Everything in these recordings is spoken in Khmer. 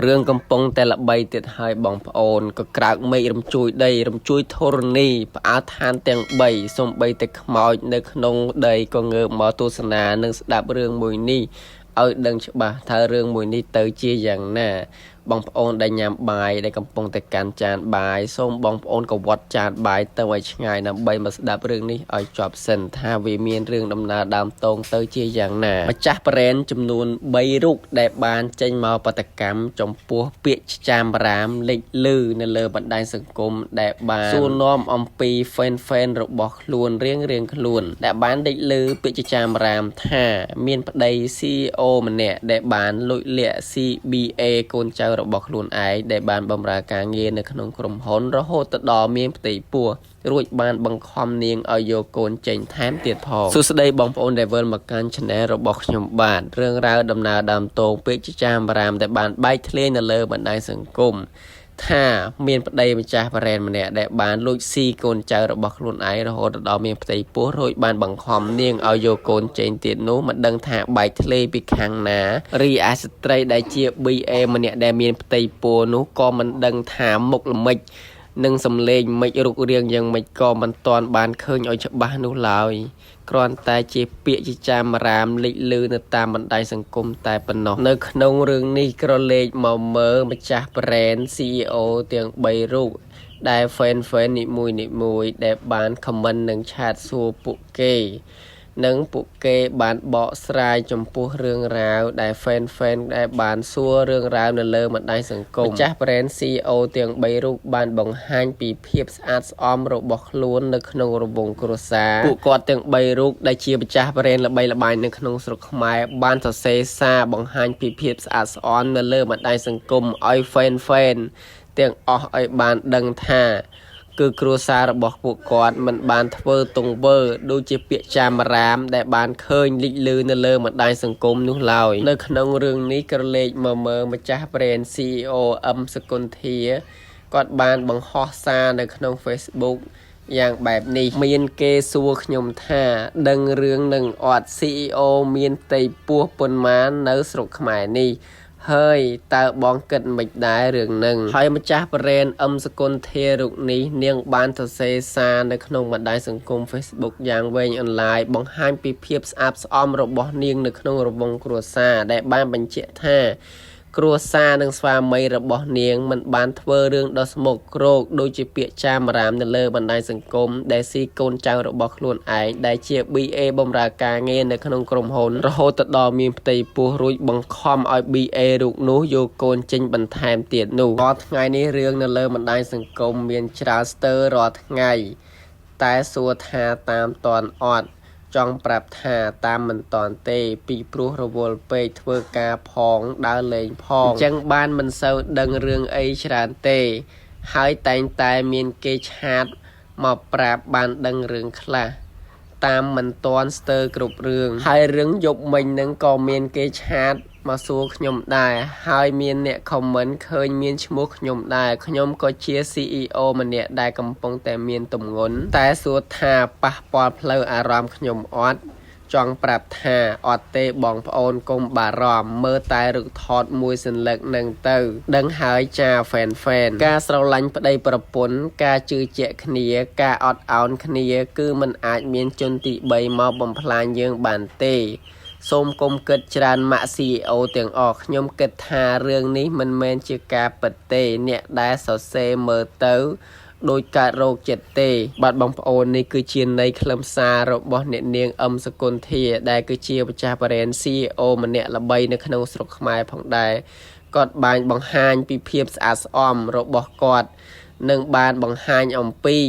រឿងកំពុងតែល្បីទៀតហើយបងប្អូនក៏ក្រើកមេឃរំជួយដីរំជួយធរណីផ្អើលឋានទាំង3សំបីតែខ្មោចនៅក្នុងដីក៏ងើបមកទស្សនានិងស្ដាប់រឿងមួយនេះឲ្យដឹងច្បាស់ថារឿងមួយនេះទៅជាយ៉ាងណាបងប្អូនដែលញ៉ាំបាយដែលកំពុងតែកាន់ចានបាយសូមបងប្អូនកវត្តចានបាយទៅឲ្យឆ្ងាយដើម្បីមកស្ដាប់រឿងនេះឲ្យចប់សិនថាវាមានរឿងដំណើរដើមតងទៅជាយ៉ាងណាម្ចាស់ប្រេនចំនួន3រូបដែលបានចេញមកបដកម្មចំពោះពាក្យចាមរាមលេចលឺនៅលើបណ្ដាញសង្គមដែលបានសួរនាំអំពីហ្វេនរបស់ខ្លួនរៀងៗខ្លួនដែលបានលេចលឺពាក្យចាមរាមថាមានប្តី CEO ម្នាក់ដែលបានលួចលាក់ CBA កូនចៅរបស់ខ្លួនឯងដែលបានបម្រើការងារនៅក្នុងក្រុមហ៊ុនរហូតទៅដល់មានផ្ទៃពោះរួចបានបង្ខំនាងឲ្យយកកូនចេញថែមទៀតផងសួស្តីបងប្អូនដែលវិលមកកាន់ Channel របស់ខ្ញុំបាទរឿងរ៉ាវដំណើរដើមទងពេកជាចាមរាមដែលបានបែកធ្លាយនៅលើបណ្ដាញសង្គមថាមានប្តីម្ចាស់ប្រេនម្នាក់ដែលបានលួចស៊ីកូនចៅរបស់ខ្លួនឯងរហូតដល់មានផ្ទៃពោះរួចបានបង្ខំនាងឲ្យយកកូនចេញទៀតនោះមិនដឹងថាបែកធ្លាយពីខាងណារីឯស្ត្រីដែលជា BA ម្នាក់ដែលមានផ្ទៃពោះនោះក៏មិនដឹងថាមុខល្មិចនិងសំឡេងមិនរូបរាងយ៉ាងម៉េចក៏មិនទាន់បានឃើញឲ្យច្បាស់នោះឡើយគ្រាន់តែជាពាក្យជាចាមរាមលេចលឺនៅតាមបណ្ដាញសង្គមតែប៉ុណ្ណោះនៅក្នុងរឿងនេះក្រឡេកមកមើលម្ចាស់ brand CEO ទាំង3រូបដែល fan នីមួយៗដែលបាន comment និងឆាតសួរពួកគេនិងពួកគេបានបកស្រាយចំពោះរឿងរ៉ាវដែល fan ដែលបានសួររឿងរ៉ាវនៅលើបណ្ដាញសង្គមម្ចាស់ brand CEO ទាំង3រូបបានបង្ហាញពីភាពស្អាតស្អំរបស់ខ្លួននៅក្នុងរង្វង់គ្រួសារពួកគាត់ទាំង3រូបដែលជាម្ចាស់ brand ល្បីល្បាញនៅក្នុងស្រុកខ្មែរបានសរសេរសារបង្ហាញពីភាពស្អាតស្អំនៅលើបណ្ដាញសង្គមឲ្យ fan ទាំងអស់ឲ្យបានដឹងថាគឺគ្រួសាររបស់ពួកគាត់មិនបានធ្វើទង្វើដូចជាពាក្យចាមរាមដែលបានឃើញលេចលឺនៅលើបណ្ដាញសង្គមនោះឡើយនៅក្នុងរឿងនេះក្រឡេកមកមើលម្ចាស់ brand CEO អឹមសគុន្ធាគាត់បានបង្ហោះសារនៅក្នុង Facebook យ៉ាងបែបនេះមានគេសួរខ្ញុំថាដឹងរឿងនឹងអត់ CEO មានផ្ទៃពោះប៉ុន្មាននៅស្រុកខ្មែរនេះហើយតើបងគិតមិនដែររឿងនឹងហើយម្ចាស់ប្រេនអឹមសគុណធារូបនេះនាងបានសរសេរសារនៅក្នុងបណ្ដាញសង្គម Facebook យ៉ាងវែងអន្លាយបង្ហាញពីភាពស្អាតស្អំរបស់នាងនៅក្នុងរង្វង់គ្រួសារដែលបានបញ្ជាក់ថាគ្រួសារនិងស្វាមីរបស់នាងមិនបានធ្វើរឿងដ៏ស្មុគគ្រោកដូចជាពាក្យចាមរាមនៅលើបណ្ដាញសង្គមដែលស៊ីកូនចៅរបស់ខ្លួនឯងដែលជា BA បម្រើការងារនៅក្នុងក្រុមហ៊ុនរហូតទៅដល់មានផ្ទៃពោះរួចបង្ខំឲ្យ BA រូបនោះយកកូនចេញបន្ថែមទៀតនោះរាល់ថ្ងៃនេះរឿងនៅលើបណ្ដាញសង្គមមានច្រើនស្ទើររាល់ថ្ងៃតែសួរថាតាមតន់អត់ចង់ប្រាប់ថាតាមមិនតាន់ទេពីព្រោះរវល់ពេកធ្វើការផងដើរលេងផងអញ្ចឹងបានមិនសូវដឹងរឿងអីច្រើនទេហើយតែងតែមានគេឆាតមកប្រាប់បានដឹងរឿងខ្លះតាមមិនតាន់ស្ទើរគ្រប់រឿងហើយរឿងយប់មិញនឹងក៏មានគេឆាតមកសួរខ្ញុំដែរហើយមានអ្នក comment ឃើញមានឈ្មោះខ្ញុំដែរខ្ញុំក៏ជា CEO ម្នាក់ដែលកំពុងតែមានទម្ងន់តែសួរថាប៉ះពាល់ផ្លូវអារម្មណ៍ខ្ញុំអត់ចង់ប្រាប់ថាអត់ទេបងប្អូនកុំបារម្ភមើលតែរូបថតមួយសន្លឹកនឹងទៅដឹងហើយចា fan ការស្រឡាញ់ប្តីប្រពន្ធការជឿជាក់គ្នាការអត់ឱនគ្នាគឺមិនអាចមានជនទី3មកបំផ្លាញយើងបានទេសូមកុំគិតច្រើនម៉ាក់ CEO ទាំងអស់ខ្ញុំគិតថារឿងនេះមិនមែនជាការពិតទេអ្នកដែលសរសេរមើលទៅដោយកើតរោគចិត្តទេបាទបងប្អូននេះគឺជាន័យខ្លឹមសាររបស់អ្នកនាងអឹមសគុន្ធាដែលគឺជាម្ចាស់ brand CEO ម្នាក់ល្បីនៅក្នុងស្រុកខ្មែរផងដែរគាត់បានបង្ហាញពីភាពស្អាតស្អំរបស់គាត់និងបានបង្ហាញអំពី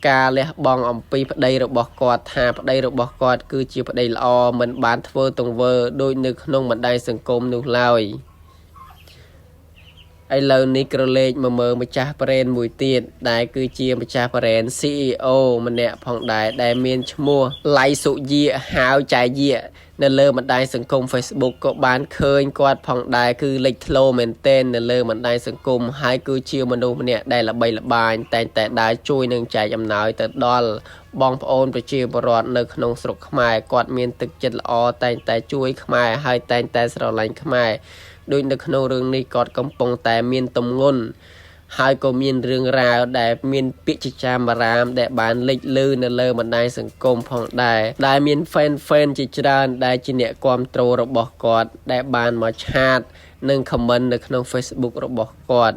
ការលះបង់អំពីប្តីរបស់គាត់ថាប្តីរបស់គាត់គឺជាប្តីល្អមិនបានធ្វើទង្វើដូចនៅក្នុងបណ្ដាញសង្គមនោះឡើយឥឡូវនេះក្រឡេកមកមើលម្ចាស់ប្រេនមួយទៀតដែលគឺជាម្ចាស់ប្រេន CEO ម្នាក់ផងដែរដែលមានឈ្មោះឡៃសុយាហាវចែយានៅលើបណ្ដាញសង្គម Facebook ក៏បានឃើញគាត់ផងដែរគឺលេចធ្លោមែនទែននៅលើបណ្ដាញសង្គមហើយគឺជាមនុស្សម្នាក់ដែលល្បីល្បាញតែងតែដើរជួយនិងចែកអំណោយទៅដល់បងប្អូនប្រជាពលរដ្ឋនៅក្នុងស្រុកខ្មែរគាត់មានទឹកចិត្តល្អតែងតែជួយខ្មែរហើយតែងតែស្រឡាញ់ខ្មែរ ដូចនៅក្នុងរឿងនេះគាត់កំពុងតែមានទម្ងន់ហើយក៏មានរឿងរ៉ាវដែលមានពាក្យចចាមអារាមដែលបានលេចលឺនៅលើបណ្ដាញសង្គមផងដែរដែលមាន fan fan ជាច្រើនដែលជាអ្នកគាំទ្ររបស់គាត់ដែលបានមក chat និង comment នៅក្នុង Facebook របស់គាត់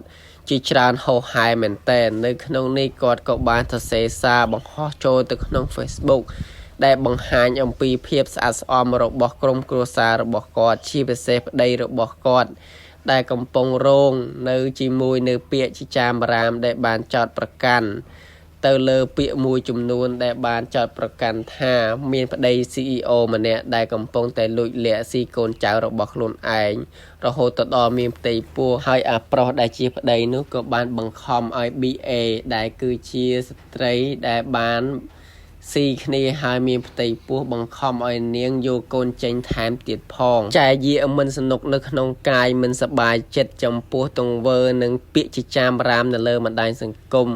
ជាច្រើនហោហែមែនតែននៅក្នុងនេះគាត់ក៏បានសរសេរសារបង្ហោះចូលទៅក្នុង Facebook ដែលបង្ហាញអំពីភាពស្អាតស្អំរបស់ក្រុមគ្រួសាររបស់គាត់ជាពិសេសប្តីរបស់គាត់ដែលកំពុងរងនៅជាមួយនៅពាក្យចិញ្ចាមរាមដែលបានចោទប្រកាន់ទៅលើពាក្យមួយចំនួនដែលបានចោទប្រកាន់ថាមានប្តី CEO ម្នាក់ដែលកំពុងតែលួចលាក់ស៊ីកូនចៅរបស់ខ្លួនឯងរហូតទៅដល់មានផ្ទៃពោះហើយអាប្រុសដែលជាប្តីនោះក៏បានបង្ខំឲ្យ BA ដែលគឺជាស្ត្រីដែលបានស៊ីគ្នាហើយមានផ្ទៃពោះបង្ខំឲ្យនាងយកកូនចេញថែមទៀតផងចែយាមិនសនុកនៅក្នុងកាយមិនសប្បាយចិត្តចំពោះទង្វើនិងពាក្យចិញ្ចាមរាមនៅលើបណ្ដាញសង្គម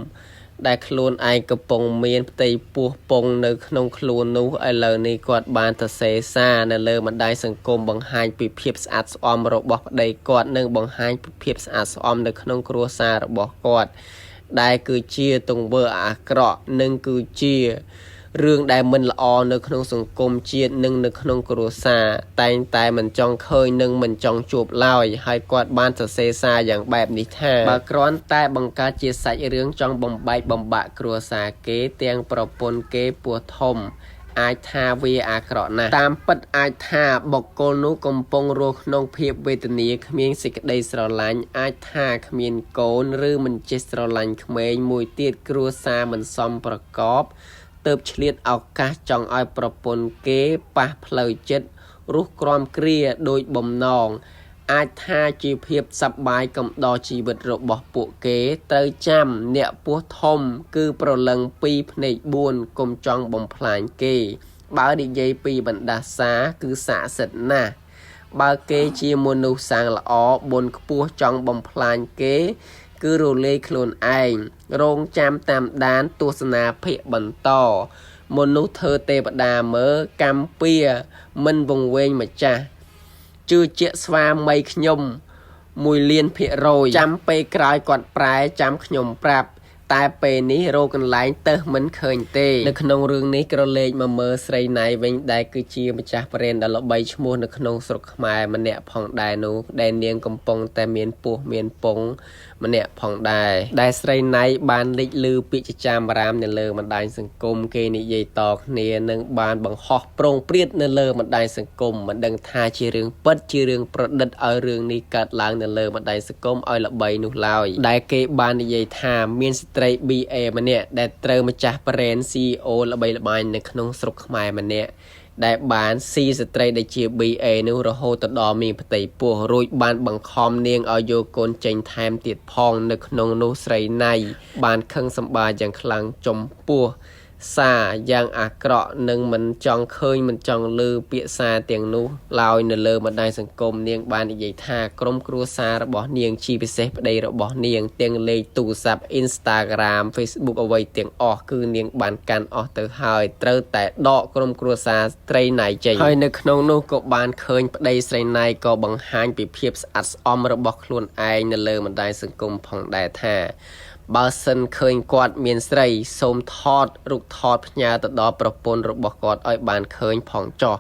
ដែលខ្លួនឯងកំពុងមានផ្ទៃពោះពងនៅក្នុងខ្លួននោះឥឡូវនេះគាត់បានសរសេរសារនៅលើបណ្ដាញសង្គមបង្ហាញពីភាពស្អាតស្អំរបស់ប្តីគាត់និងបង្ហាញពីភាពស្អាតស្អំនៅក្នុងគ្រួសាររបស់គាត់ដែលគឺជាទង្វើអាក្រក់និងគឺជារឿងដែលមិនល្អនៅក្នុងសង្គមជាតិនិងនៅក្នុងគ្រួសារតែងតែមិនចង់ឃើញនិងមិនចង់ជួបឡើយហើយគាត់បានសរសេរសារយ៉ាងបែបនេះថាបើគ្រាន់តែបង្កើតជាសាច់រឿងចង់បំបែកបំបាក់គ្រួសារគេទាំងប្រពន្ធគេពោះធំអាចថាវាអាក្រក់ណាស់តាមពិតអាចថាបុគ្គលនោះកំពុងរស់ក្នុងភាពវេទនាគ្មានសេចក្តីស្រឡាញ់អាចថាគ្មានកូនឬមិនចេះស្រឡាញ់ក្មេងមួយទៀតគ្រួសារមិនសមប្រកបទៅឆ្លៀតឱកាសចង់ឲ្យប្រពន្ធគេប៉ះផ្លូវចិត្តរស់ក្រំគ្រាដោយបំណងអាចថាជាភាពសប្បាយកំដរជីវិតរបស់ពួកគេត្រូវចាំអ្នកពោះធំគឺប្រលឹង2ភ្នែក4កុំចង់បំផ្លាញគេបើនិយាយពីបណ្ដាសាគឺស័ក្តិសិទ្ធិណាស់បើគេជាមនុស្សសាងល្អបុណ្យខ្ពស់ចង់បំផ្លាញគេគឺរលាយខ្លួនឯងរងចាំតាមដានទស្សនាភិកបន្តមនុស្សធ្វើទេវតាមើលកម្មពៀមិនវង្វេងម្ចាស់ជឿជាក់ស្វាមីខ្ញុំ1លានភាគរយចាំពេលក្រោយគាត់ប្រែចាំខ្ញុំប្រាប់តែពេលនេះរកកន្លែងទៅមិនឃើញទេនៅក្នុងរឿងនេះក្រឡេកមកមើលស្រីណៃវិញដែលគឺជាម្ចាស់ប្រេនដ៏ល្បីឈ្មោះនៅក្នុងស្រុកខ្មែរម្នាក់ផងដែរនោះដែលនាងកំពុងតែមានពោះមានពងម្នាក់ផងដែរដែលស្រីណៃបានលេចលឺពាក្យចចាមរាមនៅលើបណ្ដាញសង្គមគេនិយាយតគ្នានិងបានបង្ហោះប្រងព្រាតនៅលើបណ្ដាញសង្គមមិនដឹងថាជារឿងពិតជារឿងប្រឌិតឲ្យរឿងនេះកើតឡើងនៅលើបណ្ដាញសង្គមឲ្យល្បីនោះឡើយដែលគេបាននិយាយថាមានស្ត្រី BA ម្នាក់ដែលត្រូវម្ចាស់ប្រេន CEO ល្បីល្បាញនៅក្នុងស្រុកខ្មែរម្នាក់ដែលបានស៊ីស្ត្រីដែលជា BA នោះរហូតទៅដល់មានផ្ទៃពោះរួចបានបង្ខំនាងឲ្យយកកូនចេញថែមទៀតផងនៅក្នុងនោះស្រីណៃបានខឹងសម្បាយ៉ាងខ្លាំងចំពោះសារយ៉ាងអាក្រក់និងមិនចង់ឃើញមិនចង់ឮពាក្យសារទាំងនោះឡើយនៅលើបណ្ដាញសង្គមនាងបាននិយាយថាក្រុមគ្រួសាររបស់នាងជាពិសេសប្តីរបស់នាងទាំងលេខទូរស័ព្ទ Instagram Facebook អ្វីទាំងអស់គឺនាងបានកាន់អស់ទៅហើយត្រូវតែដកក្រុមគ្រួសារស្រីណៃចេញហើយនៅក្នុងនោះក៏បានឃើញប្តីស្រីណៃក៏បង្ហាញពីភាពស្អាតស្អំរបស់ខ្លួនឯងនៅលើបណ្ដាញសង្គមផងដែរថាបើសិនឃើញគាត់មានស្រីសូមថតរូបថតផ្ញើទៅដល់ប្រពន្ធរបស់គាត់ឲ្យបានឃើញផងចុះ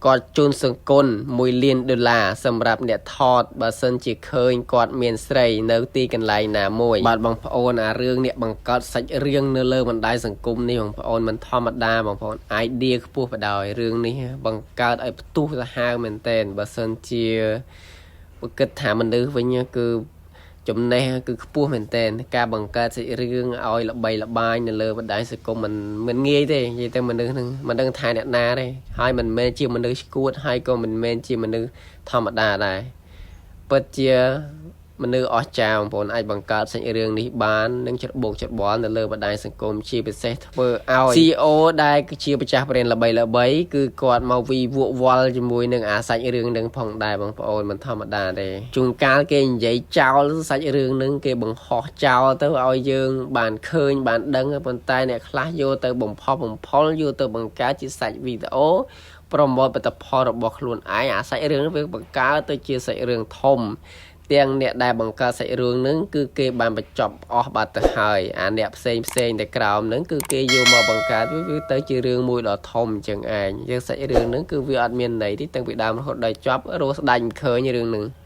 គាត់ជូនសង្គន1លានដុល្លារសម្រាប់អ្នកថតបើសិនជាឃើញគាត់មានស្រីនៅទីកន្លែងណាមួយបាទបងប្អូនអារឿងអ្នកបង្កើតសាច់រឿងនៅលើបណ្ដាញសង្គមនេះបងប្អូនមិនធម្មតាបងប្អូន idea ខ្ពស់បដ ாய் រឿងនេះបង្កើតឲ្យផ្ទុះសាហាវមែនតែនបើសិនជាបើគិតថាមនុស្សវិញគឺចំណេះគឺខ្ពស់មែនតើការបង្កើតសាច់រឿងឲ្យល្បីល្បាញនៅលើបណ្ដាញសង្គមមិនងាយទេនិយាយទៅមនុស្សនឹងមិនដឹងថាអ្នកណាទេហើយមិនមែនជាមនុស្សឈួតហើយក៏មិនមែនជាមនុស្សធម្មតាដែរពិតជាមនុស្សអស្ចារ្យបងប្អូនអាចបង្កើតសាច់រឿងនេះបាននិងច្របូកច្របល់នៅលើបណ្ដាញសង្គមជាពិសេសធ្វើឲ្យ CEO ដែលគឺជាម្ចាស់ប្រេនល្បីល្បីគឺគាត់មកវីវក់វល់ជាមួយនឹងអាសាច់រឿងនឹងផងដែរបងប្អូនមិនធម្មតាទេជួនកាលគេនិយាយចោលសាច់រឿងនឹងគេបង្ហោះចោលទៅឲ្យយើងបានឃើញបានដឹងប៉ុន្តែអ្នកខ្លះយកទៅបំផុសបំផុលយកទៅបង្កើតជាសាច់វីដេអូ promote ផលិតផលរបស់ខ្លួនឯងអាសាច់រឿងវាបង្កើតទៅជាសាច់រឿងធំទាំងអ្នកដែលបង្កើតសាច់រឿងហ្នឹងគឺគេបានបញ្ចប់អស់បាត់ទៅហើយអាអ្នកផ្សេងផ្សេងតែក្រោមហ្នឹងគឺគេយកមកបង្កើតវាទៅជារឿងមួយដ៏ធំអញ្ចឹងឯងយើងសាច់រឿងហ្នឹងគឺវាអត់មានន័យទេតាំងពីដើមរហូតដល់ចប់រស់ស្ដាច់មិនឃើញរឿងហ្នឹង។